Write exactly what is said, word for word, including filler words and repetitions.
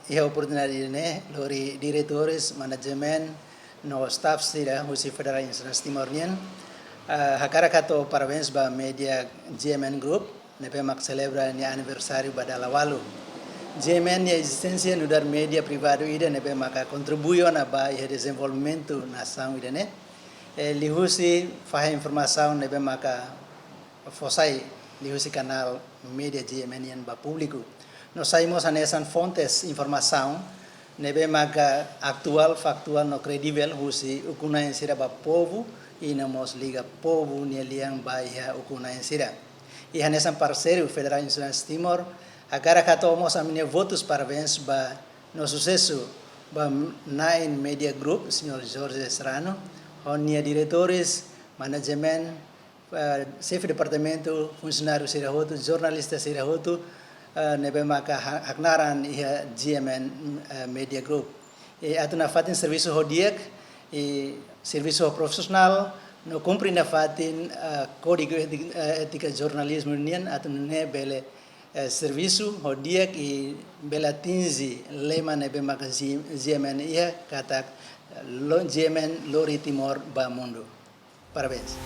Iha oportunidade ne'e, lori diretores, manajemen, no staff sira husi Federal Insurance Timor nian, ah, hakarak hato'o parabéns ba media G M N Group, ne'ebé mak selebra nia aniversáriu ba dala ualu. G M N nia ezisténsia nu'udar media privadu ida ne'ebé maka kontribui ona ba iha dezenvolvimentu nasaun ida-ne'e, eh, liuhusi fahe informasaun ne'ebé maka fó sai liuhusi kanál media G M N nian ba públiku. No sai mós hanesan fontes informasaun ne'ebé maka atuál, faktuál no kredivel husi ukun-na'in sira ba povu, i no mós liga povu nia lian ba iha ukun-na'in sira. I hanesan parseiru Federal Insurance Timor, hakarak hato'o mós ami-nia votus parabéns ba no susesu ba na'in Media Group, señór Jorge Serrano, ho nia diretores, manajemen, eh, xefe departamentu, funsionáriu sira hotu, jornalista sira hotu, eh, ne'ebé maka ha-, haknaran iha G M N, eh, Media Group. I atu nafatin servisu ho di'ak, i servisu ho profisionál, no kumpre nafatin, eh, kódigu éti-, eh, étika jornalizmu nian, atu nune'e bele, eh, servisu ho di'ak i bele atinje lema ne'ebé maka G-, G M N iha katak, eh, lo-, G M N lori Timor ba mundu. Parabéns.